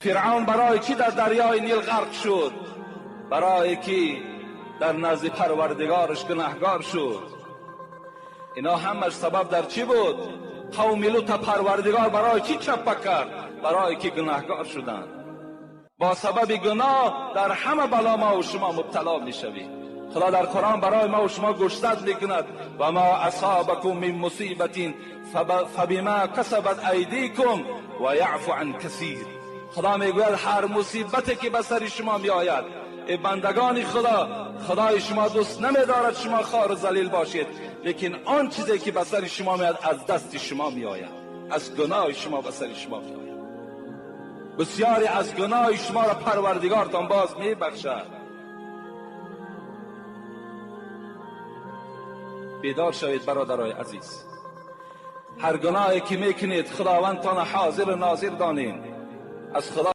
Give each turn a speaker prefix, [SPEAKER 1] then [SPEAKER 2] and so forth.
[SPEAKER 1] Фиръавн барои чӣ дар дарёи Нил ғарқ шуд? Барое ки дар назди Парвардигораш гунаҳгор шуд. Ино ҳамаш сабаб дар чӣ буд? Қавми Лута Парвардигор барои чӣ чаппа кард? Барое ки гунаҳгор шуданд. Бо сабаби гуноҳ дар ҳама бало ма ва шумо мубтало мешавем. Худо дар Қуръон барои ма ва шумо гӯшзад мекунад: ва ма асобакум мин мусибатин фабима касабат айдикум ва яъфу ан касир. Худо мегӯяд, ҳар мусибате ки ба сари шумо меояд, эй бандагони Худо, Худои шумо дӯст намедорад шумо хору залил бошед, лекин он чизе ки ба сари шумо меояд, аз дасти шумо меояд, аз гуноҳи шумо ба сари шумо меояд. Бисёре аз гуноҳи шуморо Парвардигортон боз мебахшад. Бедор шавед, бародарои азиз. Ҳар гуноҳе ки мекунед, Худовандтона ҳозиру нозир донед. Аз Худо